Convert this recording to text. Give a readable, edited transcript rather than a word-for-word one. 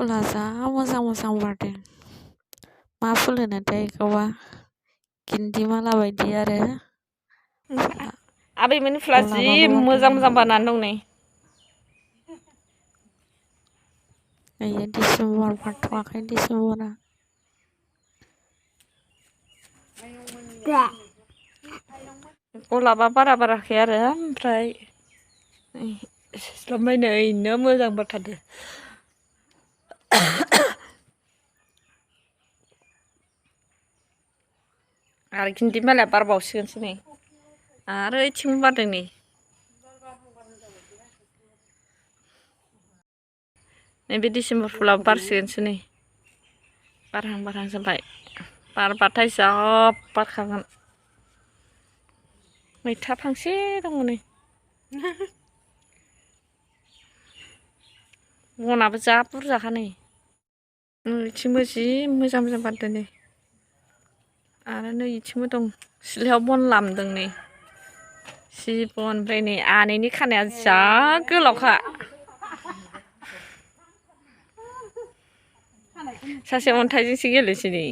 फुला जा मोजां मोजां बारदों मा फुल होनोथाय बेखौबा गिन्दि माला बायदि आरो आबैमोननि फुला जि मोजां मोजां बारनानै दं नै दायो डिसेम्बर बारथ'वाखै डिसेम्बरा गलाबा बारा बाराखै आरो ओमफ्राय सिस्लाबनायनो मोजां बारथारदों आरो गिन्दि मालाया बारबावसिगोनसो नै आरो ओइथिंबो बारदों नै नैबे डिसेम्बर फुलाबो बारसिगोनसो नै बारहां जाबाय बारबाथाय जा बारखागोन मैथा फांसे दङ नै बनाबो जा बुरजाखा नै इथिंबो जि मोजां मोजां बारदों नै आरो नै इथिंबो दं सिथ्लायाव बन लामदों नै जि बन ओमफ्राय नै आनैनि खानाया जा गोलावखा सासे अन्थाइजोंसो गेलेसै नै